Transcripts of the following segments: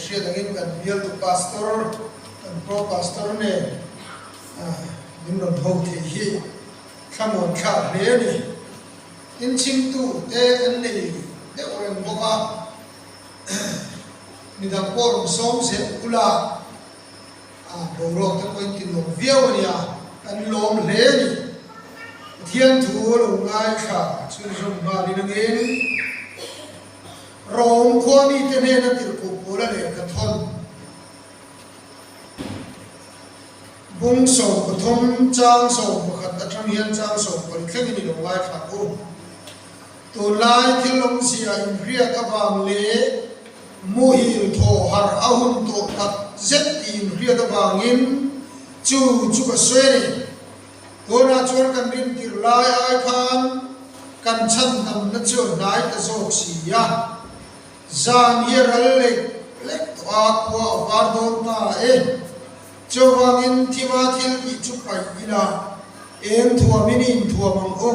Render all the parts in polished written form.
hriat angin kan bialtu Pastor, kan Pro Pastor nen min rawn ho thei hi thlamuan thlak hle a ni. Inchhimtu te kan nei deuh reng bawk a, midang pawh rawn sawm zel ula a boruak te pawhin ti nuam viau a nia, kan lawm hle a ni. Pathian thu a lo ngaithla chhunzawm nghalin angin Rome khua mite hnena tirhkoh Paula lehkha thawn Bung 13 chang 11 atang hian chang 14 thlengin i lo ngaithla u. Tunlai thil awmzia inhriat avang leh muhil thaw harh a hun tawh tak zet tih inhriat avangin chu chu ka sawi a ni. Tunah chuan kan rintir lai ai khan kan chhandamna chu a hnai ta zawk si a. Zan hi a ral lek lek tawh a, khua a var dawn ta e. Chuvangin thima thil tih chu paih ila, eng thuamin i inthuam ang u?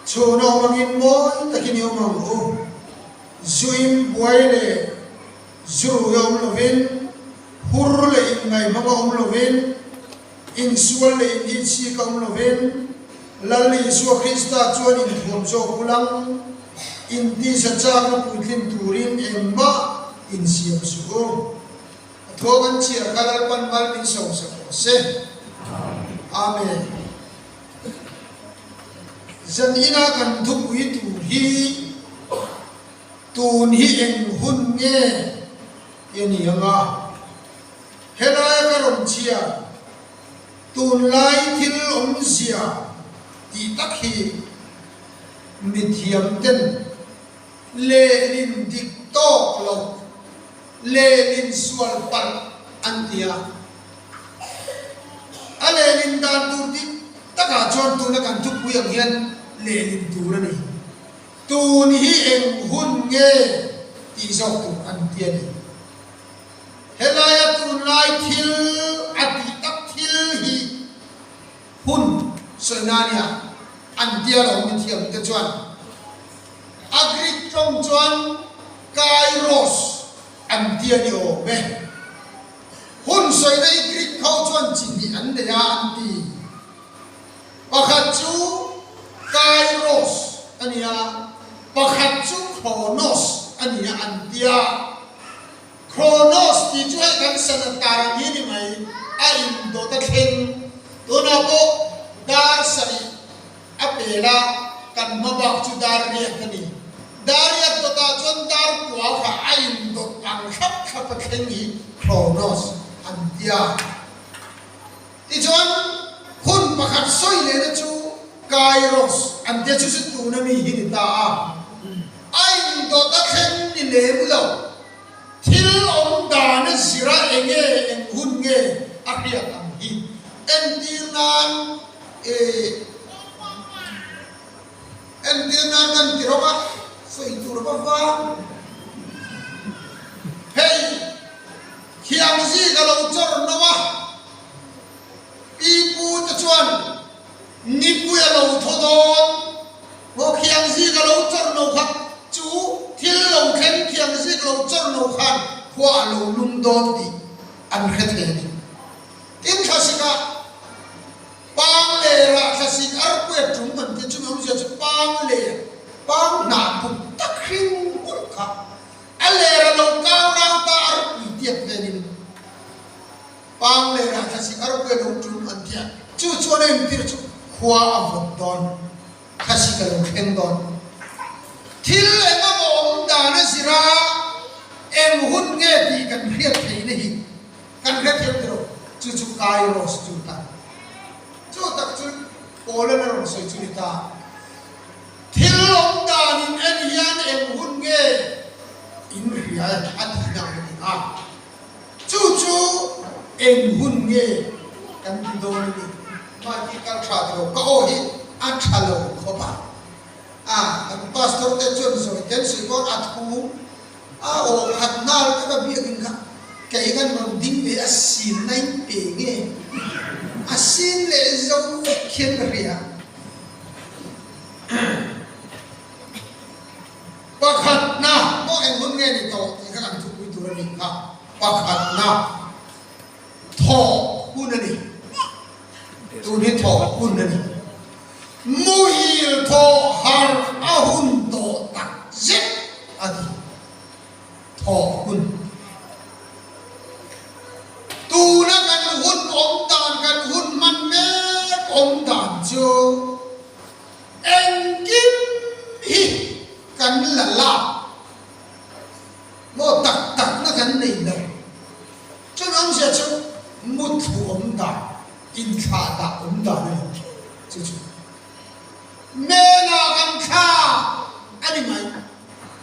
Chhun a awm angin mawi takin i awm ang u. Zuim buai leh zurui a awm lovin, hur leh inngaihmang a awm lovin, insual leh initsik a awm lovin, Lal Isua Krista chuan inthuam zawk ulang, intisa chakna puitlin turin engmah insiam suh u. A thua kan chhiar kha Lalpan mal min sawmsak rawh se. Amen. Zan ina kan thupui tur hi tun hi eng hun nge ti a ni ang a? Helaia ka rawn chhiar tunlai thil awmzia tih tak hi mithiam ten lehlin dik tawk lo, lehlin sual palh an ti a. A lehlin dan tur dik takah chuan tuna kan thupui ang hian lehlin tur a ni. Tun hi eng hun nge tih zawk tur an ti a ni. Helaia tunlai thil a tih tak thil hi hun sawina a nia, an tia lo mithiam te chuan. A Greek tawng chuan kairos an tia ni awm e. Hun sawina hi Greek ho chuan chi hnih an nei a an ti. Pakhat chu kairos a nia, pakhat chu chronos a nia an tia. Chronos tih chu hei kan sana tar ang hi ni mai, a indawt a thleng. Tunah pawh dar sarih a pel a, kan hma bak chu dar riat a ni. Dar riat dawtah chuan dar kua kha a indawt ang thlap thlap a thleng hi Chronos an tia. Tichuan hun pakhat sawi lehna chu Kairos an tia chu chu tuna mi hi ni ta a. A indawt a thleng ni lem lo. Thil awm dan a zir a enge eng hun nge a hriat ang hi entir nan eh entir nan kan ti rawk a sawi tur va vang hei thiang zik a lo chawr no a pi pu te chuan Nipui a lo thaw dawn. Maw khiang zik a lo chawrh no kha chu thil lo thleng khiang zik lo chawrh no khan khua a lo lum dawn tih an hre thei a ni. Tin thlasikah pang lerah thlasik arpuia tum an ti chumi awmzia chu pang ler pang hnah buk tak hring hmulh kha a ler a lo kau rau ta arpui tiat velin Pang leh rah thlasik a ropui a lo tum an ti a, chu chuan a entir chu khua a vawt dawn, thlasik a lo thleng dawn. Thil eng emaw awm dan a zir a, eng hun nge tih kan hriat theihna hi kan hre thiam tawh lo, chu chu Kairos chu ta. Chu tak chu Paul-a'n a rawn sawi chu ni ta. Thil awm danin en hian eng hun nge in hria a tihna ang a ni a. Chu chu eng hun nge kan ti dawn a ni? Mahni kal tha ti lo, ka aw hi a tha lo khawp a. A, kan pastor te chuan sawi ten sawi pawn a thu a aw khat nghal ka ka biakin kha kei kan rawn ding ve a sin na in pe nge a sin leh zo vek khian ka hria. Pakhatna pawh eng hun nge ni tawh tih kha kan thupui tur a ni. nih kha. Pakhatna, thawh hun a ni. Tun hi thawh hun a ni. Muhil thawh harh a hun tawh tak zet a ni. Thawh hun. Tuna kan hun awm dan, kan hun hman mek awm dan chu engkim hi kan la lak maw tak takna kan nei lo. Chumi awmzia chu mutthlu awm dan, inthlah dah awm dan a ni. Chu chu. Menah kan thla a ni mai.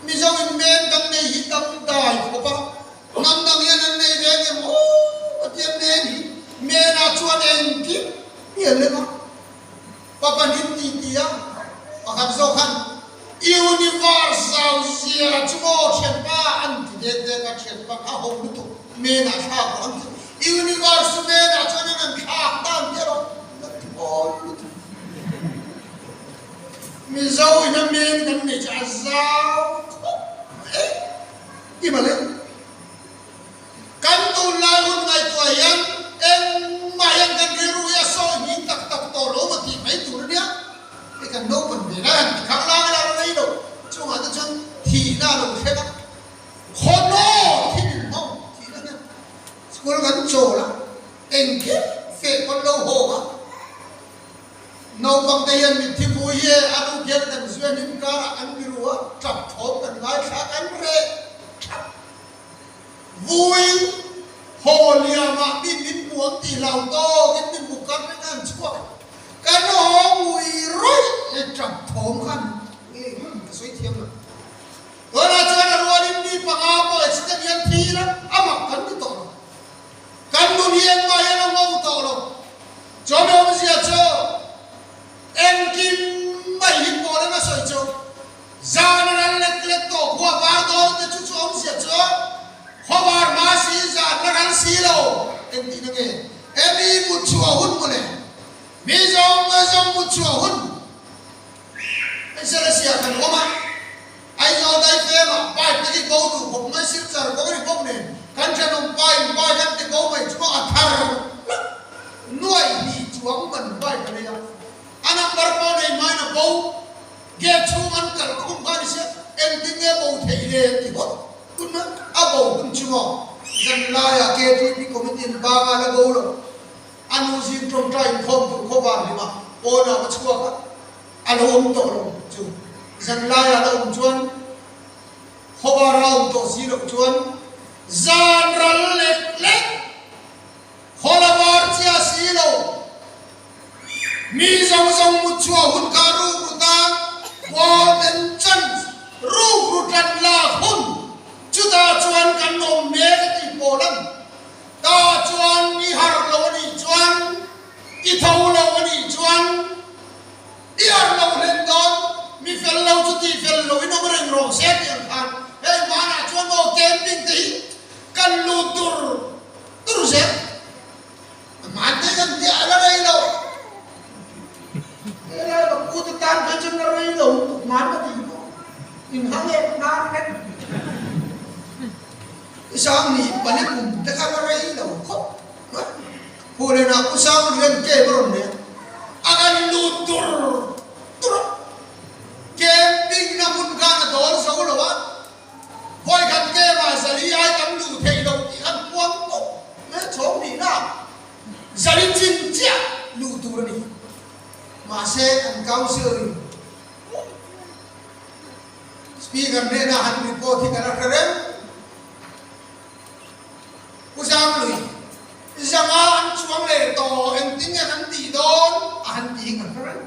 Mizo in men kan nei hi dam dai khawp a, hnam dang hian an nei ve ngem aw Pathian men hi menah chuan engkim hi a lem a. Pa pahnih ti ti a, pakhat zawk khan Universe zau zia chu maw thianpa an ti dek dek a, thianpa kha ho lutuk menah thlak rawh an ti. Universe chu menah chuan an an thlak dan te erawh la thawl lutuk. Mizo in a men kan nei chu a zau khawp mai ti mawle. Kan tunlai hun ngaihtuah hian engmah hian kan rilru hi a sawi hmin tak tak tawh lo maw tih mai tur a nia. Hei kan naupan ve lai han ti khang lang ila la rei lo. Chungah te chuan thihna a lo thleng a, khawnaw thil inhmang thihna hian school kan chawl a, engkim feh pawn lo hawk a. Naupangte hian mitthi pui hi a nu khian kan zuan inkarah kan biru a, tap thawm kan ngaithla kan reh thap. Vui haw liamah mi min hmu ang tih hlau tawkin mi hmu kar reng a an chhuak. Kan haw ngui rawih leh tap thawm khan nge ka sawi thiam lo. Tunah chuan a rualin mi panga pawh accident hian thi ila a mak kan ti tawh lo. Kan nun hi engmah hian a ngo tawh lo. Chuan awmzia chu engkim mai hi pawl anga sawi chu zan a ral lek lek tawh khua var dawn te chu chu awmzia chu khaw var hma si zan la ral si lo engtihna nge he mi mut chhuah hun mawle mi zawng zawng mut chhuah hun hei sia kan awm a. Aizawl daifem ah bike te hi bo duh khawp mai Silchar kawng a ni bawk nen kan thenawm pa in bike an ti bo mai chu a thar hlak nuaih hnih chuang man bike a nei a, a number pawh nei hmain a bo gate chhung an kalh khum kha a ni sia engtin nge bo theih le an ti hawt hun a, a bo hun chu maw zanlai ah KTP committee in banga la bo lo a nu zing tawngtai inkhawm tur khaw van hlim ah pawnah va chhuak a. A lo awm tawh lo chu zanlai ah la awm chuan khawvar a awm tawh si loh chuan zan ral lek lek khaw la var chiah si lo mi zawng zawng mut chhuah hun kha ruk ru tan golden chance ruk ru tan lak hun chutah chuan kan awm mek a tih pawl ang ta chuan i harh lo a nih chuan i tho lo a nih chuan I harh lo hlen dawn, mi fel lo chu tih fel lo in awm reng rawh se tih ang khan hei hmanah chuan maw camping te hi kan lut dur dur zel. Hman te kan tih a la rei lo. Helai ka pu te tan phei chuan la rei lo tuk hman ka tih maw in hang leh hnar vek. I sang ni pali kum te kha la rei lo khawp mai. Phulenah Pu Sanglian cave a rawn nei a, a kan lut tur tur a, camping na hmun khan a dawl zo lo a, vawikhat cave ah zali ai tam luh theih loh tih khan puang tawp mai a, chhawng hnihna ah zali chin chiah luh tur a ni. Mahse an council in speaker hnenah han report hi kan a hre reng. Pu Zanglui, Zanga an chuang leh tawh engtin nge kan tih dawn a han ti hi kan hre reng.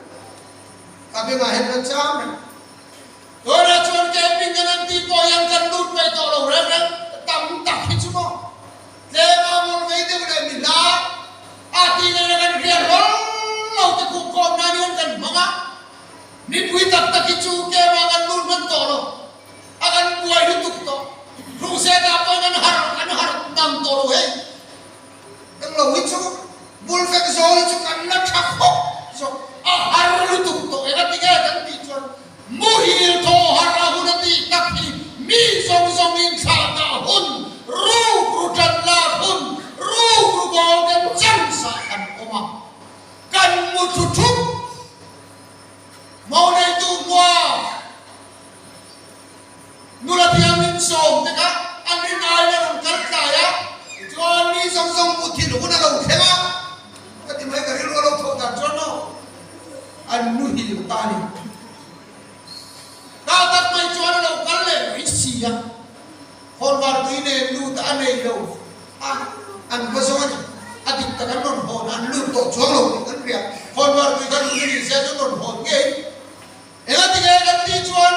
Ka bengah hian ka cham reng. Tunah chuan camping kan han tih pawh hian kan lut mai tawh lo reng reng tam tak hi chu maw. Tlema ngawl vei deuh leh mi hla a tih ngaihna kan hriat hlawl lo te khuh khawm nan hian kan hmang a. Mipui tak tak hi chu camp ah kan lut hman tawh lo. A kan buai lutuk tawh. Hruseta pawhin an har an har dang tawh lo hei. Englo hi chu bul fek zawl hi chu kan la tha khawp zawk. A har lutuk tawh eng a ti nge kan tih chuan muhil thaw har a hun a tih tak hi mi zawng zawng in thlah dah hun. An muhil ta a ni. Kal tak mai chuan a lo kal leh mai si a, khawnvar tui nen lut a nei lo a, an va zawng a ni. A dik tak an rawn hawn a, an lut tawh chuang lo tih kan hria. Khawnvar tui kha lut a nih sia chuan rawn hawn ngei. Engati nge kan tih chuan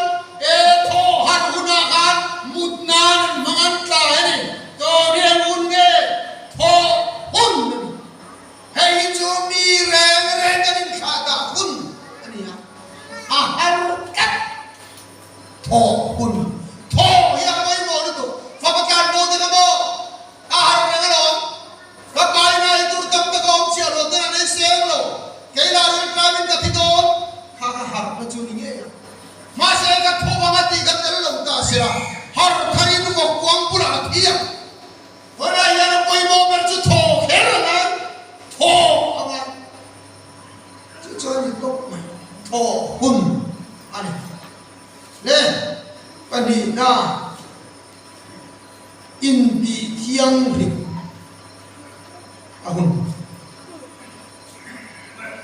e thaw harh hunah khan mut nan an hmang an tlai a ni. Tawh hi eng hun nge thaw hun a ni. Hei hi chu mi reng reng kan inthlah dah hun a ni a, a har tlat thaw hun. Thaw hi a pawimawh lutuk. Fapa tlan bo te kha maw a har reng alawm. Ka paina hi tur tam tak a awm chiah lo ten an ei seng lo. Kei lah rilṭamin ka thi dawn. Kha ka harhna chu ni ngei ang. Mahse ka thaw anga tih ka tel lo ta sela, har tharin vawk kuang bulah a thi ang. Tunah hian a pawimawh ber chu thaw kher a ngai, thaw a ngai. Chu chu a ni tawp mai, thaw hun a ni. Le pahnihna intih thianghlim a hun,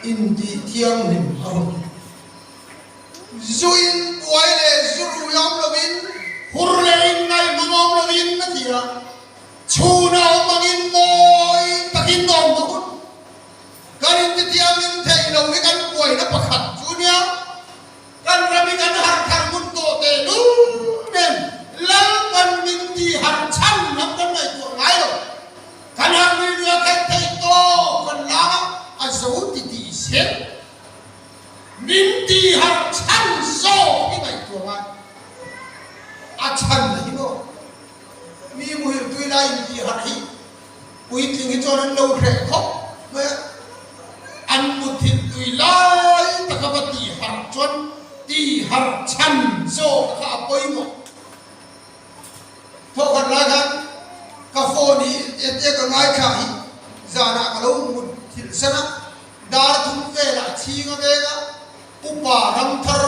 intih thianghlim a hun. Zu in buai leh zu rui awm lovin, hur leh in ngaihmang awm lovin a ti a, chhun a awm angin mawi takin awm ta hun. Kan intithiangin theih lo hi kan buaina pakhat chu nia, kan ram hi kan harh thar hmun tawh tehlul nen Lalpan min tih harh chhan lam kan ngaihtuah ngai lo. Kan harh lui lui a kheih theih tawk kan lang a, a zo ti tih zel. Min ti harh chhan zawk hi ngaihtuah ngai. A chhan hi maw? Mi muhil tui lai in ti harh hi puitling hi chuan an lo hreh khawp mai a. An muthilh tui lai taka va ti harh chuan ti harh chhan zawk kha a pawimawh. Thawkhat lai khan ka phone hi hetia ka ngaithla hi zanah ka lo muthilh san a. Dar thum velah chhing a veng a, upa ramthar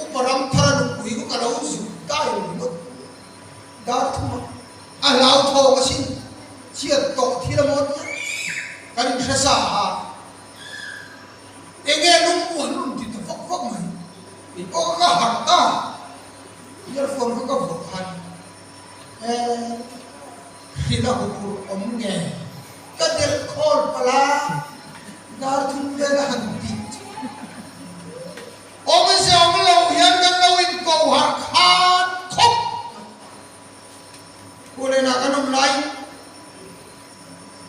upa ramthar a nupui chu ka lo zuk dai ringawt. Dar thum a a hlauthawng asin chhiat tawh thil a maw nia kan inhre sa a, enge lungmuan rawn ti ta vak vak mai. Kei pawh ka harh ta, earphone kha ka vuah khan e hrilh a huphurh awm nge. Ka delh khawl palh a, dar thum vel a han tih chu. Awmze awm lo hian kan lo inko harh khan khawp mai. Pulenah kan awm laiin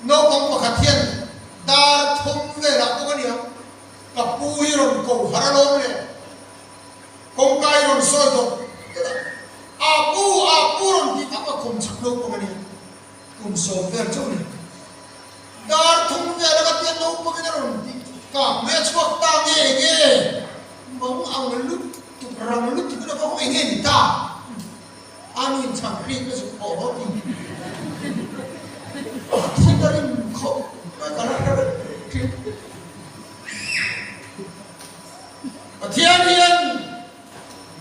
naupang pakhat hian dar thum velah bawk a nia, ka pu hi rawn ko harh alawm le, kawngka hi rawn sawi dawt dawt a, a pu, a pu rawn tih tak a khawm chak naupang a nia. Kum sawm vel chauh ni. Dar thum vel a ka pian naupangin a rawn tih kak mai a chhuak ta nge nge mang ang lutuk rang lutuk in a va hawng eng nge ni ta a nu in chhang hrik na zuk pawh haw ti a thi ka rim khawp mai ka la hre vek thin. Pathian hian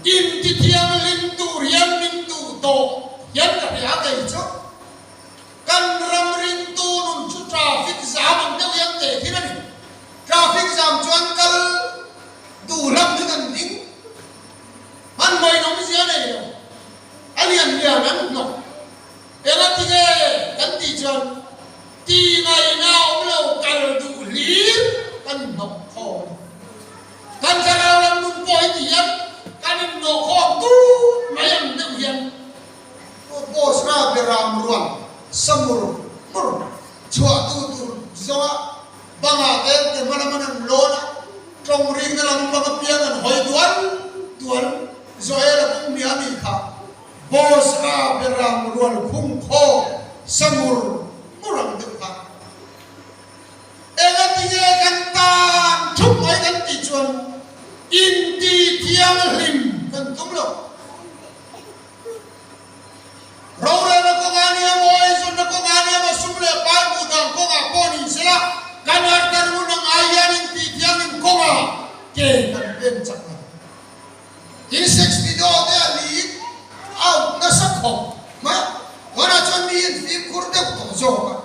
Intithianghlim tur hian min duh tawh hian ka hria kei chu. Kan ram ringtu nun chu traffic jam ang deuh hian teh thin a ni. Traffic jam chuan kal duh lam hi kan ding. Hmanhmawhin awmzia nei lo. A lian lian an hnawk. Engatinge kan tih chuan ti ngaihna awm lo kal duh hlir kan hnawk khawm a ni. Kan thlarau lam nun pawh hi ti hian kan inhnawh khawm tut mai ang deuh hian Bosra beram ruang samur mur chhuah tu tur zawnga bangah te te hma laman an lawn a, tawng rikna lam bang apiang an hawi dual dual Joel-a pum hmiah a nih kha Bosra beram rual khung khaw samur mur ang deuh kha. Engatinge kan tan thup mai kan tih chuan inti thianghlim kan tum lo. Rorelna kawngah nia maw, eizawnna kawngah nia maw, sum leh pai hmuh dan kawngah pawh ni sela, kan harhter hun ang ai hian inti thianghlim kawngah ke kan pen chak lo. Tin sex video te a leak out nasa khawp mai a, tunah chuan mi infimkhur deuh tawh zawk a.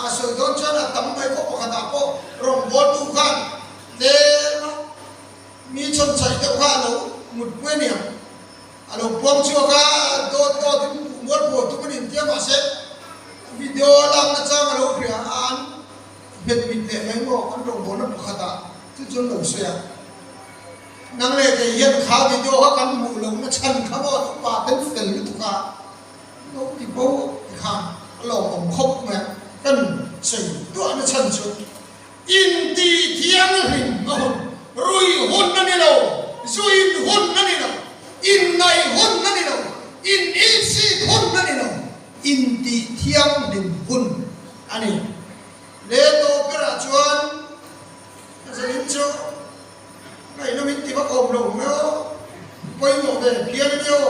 A sawi dawn chuan a tam mai khaw pakhatah pawh rawngbawltu khan puang chhuak a, dawt dawt in puh mual phuah tum a ni an tia mahse video a lak na chang a lo hria a an nghet mit leh mai maw kan rawngbawlna pakhat ah chu chuan lo sawi a. Nang leh kei hian kha video kha kan hmuh loh na chhan kha maw an upa ten fel lutuk a lo ti bo ti khan a lawmawm khawp mai a kan sawi duah na chhan chu Intih thianghlim a hun, rui hun a ni lo, zuin hun a ni lo, inngaih hun a ni lo, inihsik hun a ni lo, intih thianghlim hun a ni. Le tawp berah chuan ka zanin chu ngaihnawm in ti vak awm lo mai aw, pawimawh ve phian a ni aw.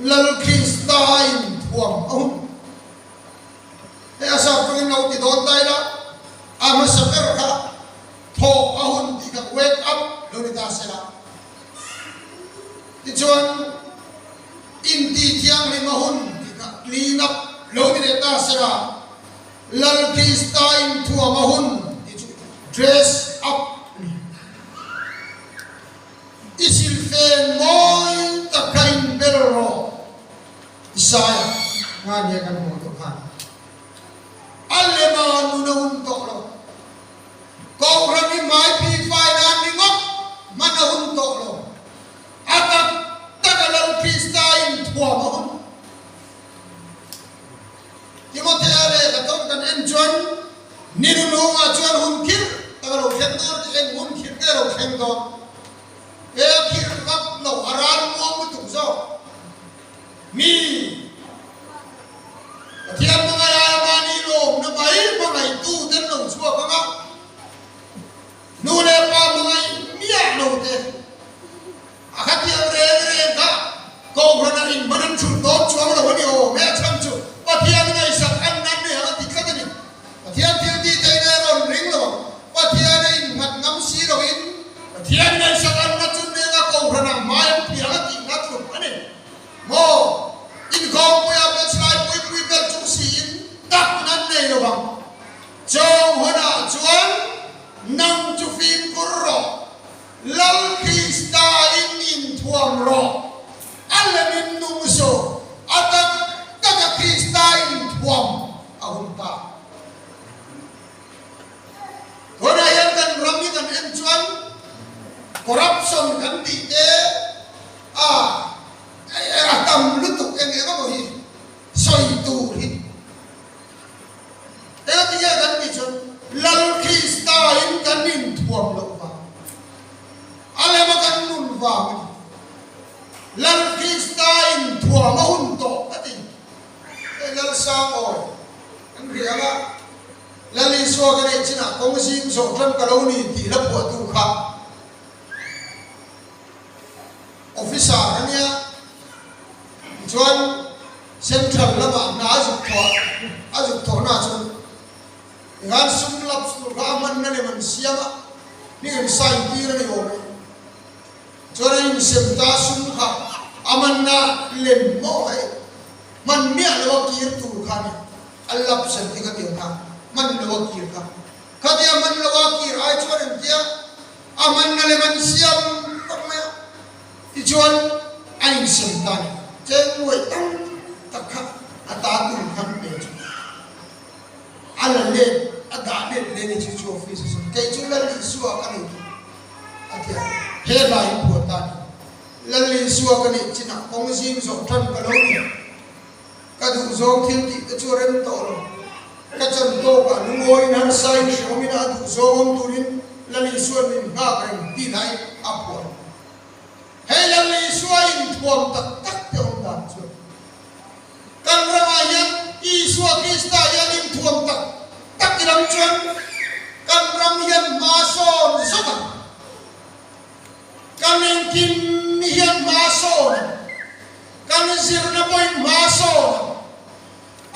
Lal Krista inthuam a hun. Hei a sap tawngin lo ti dawn ta ila, a hmasa ber kha thawh a hun tih kha wake up lo ni ta se la. Tichuan inti thianghlim a hun tih kha clean up lo ni leh ta se la. Lal Krista inthuam a hun tih chu dress up a ni. I silfen mawi tak kha inbel rawh. Isaiah nga nia kan hmuh tawh khan a lema nun a hun tawh lo. Kohhran hi hmaipi fai nan ringawt hman a hun tawh lo. A tak tak a Lal Krista inthuam a hun. Timothea lehkha tawn kan en chuan ni nunungah chuan hun khirh tak a lo thleng dawn tih eng hun khirh nge a lo thleng dawn? He a khirh vak lo a ral muang lutuk zawk. Mi Pathian hmangaih aia mahni lawmna mai hmangaihtu ten lo chhuak ang a, nu leh pa hmangaih miah lo te a khatiang reng reng kha Kohhran ah inhman an chhun dawn chuang lo a ni awm e, a chhan chu Pathian ngaihsak an nan nei ang a ti tlat a ni. Pathian thil tih theihna erawh an ring lo ang. Pathian a innghat ngam si loin Pathian ngaihsak an na chu nenga Kohhran ah hmai an phiang a tih nghat hlum a ni. Maw? Inkhawmpuia bachelai puipui ber chung siin tak nan nei lo vang. Chawng hunah chuan nang chu fimkhur rawh, Lal Krista in inthuam rawh, a lemin nung suh, a tak taka Krista inthuam a hun ta. Tunah hian kan ram hi kan en chuan corruption kan tih te a a tam lutuk eng eng emaw hi sawi tur hi engati nge kan tih chuan Lal Krista in kan inthuam loh vang a lema kan nun vang a ni. Lal Krista inthuam a hun tawh a ti. Hei Lalsangawi kan hria ang a, Lal Isua ka neih chinah kawng zim zawh tan ka lo ni tih hla phuahtu kha officer a nia. Tichuan Central lamah hna a zuk thawh a zuk thawhna chuan tikhan sum lapse tur kha a hmanna lem an siam a, hming an sign tir a ni awm e. Chuan a insem ta sum kha a manna lem maw hei hman miah lo a kir tur kha nia a lapse an ti khatiang kha hman lo a kir kha khatia hman lo a kir ai chuan an tia a manna lem an siam vak mai a tichuan a insem ta ni cheng nuaih tam tak kha a ta tur khan pe chu a la let a dah let leh ni chu chu office a sawn kei chu Lal Isua ka nei tur A ti a, He hla hi phuah ta ni. Lal Isua ka nih chinah kawng zim zawh tan ka lo ni. Ka duhzawng thil tih te chu a rem tawh lo. Ka chan tawkah lungawiin harsa in hrehawmin a duhzawng awm turin Lal Isua'n min nghak reng tih hla hi a phuah. Hei Lal Isua inthuam tak tak te awm dan chu Kan ramah hian Isua Krista hian inthuam tak tak i lam chuan kan ram hian hma sawn zawk ang. Kan engkim hian hma sawn ang. Kan zirna pawhin hma sawn ang.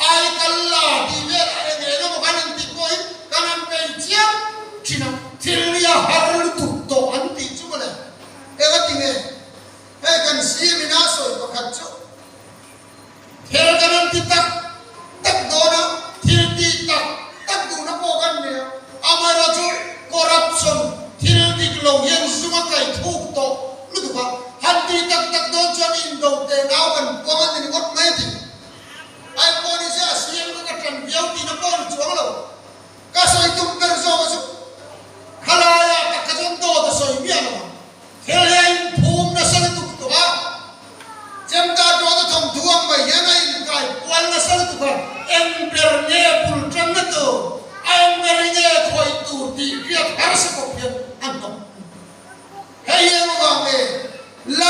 Ai kal la tih vel a eng eng emaw kan intih pawhin kan han bei chiam thin a, thil hi a har lutuk tawh an tih chu mawle. Engatinge? Hei kan CM in a sawi pakhat chu thil kan an ti tak tak dawn a, thil ti tak tak duhna pawh kan nei a, amaherawhchu corruption thil dik lo hian zung a kaih thuk tawh lutuk a.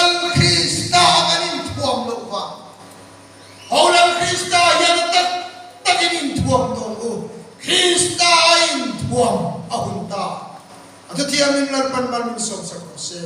Lal Krista a kan inthuam loh vang. Ho Lal Krista hian a tak takin inthuam tawh ang u. Krista a inthuam a hun ta. A thuthiamin Lalpan mal min sawmsak rawh se.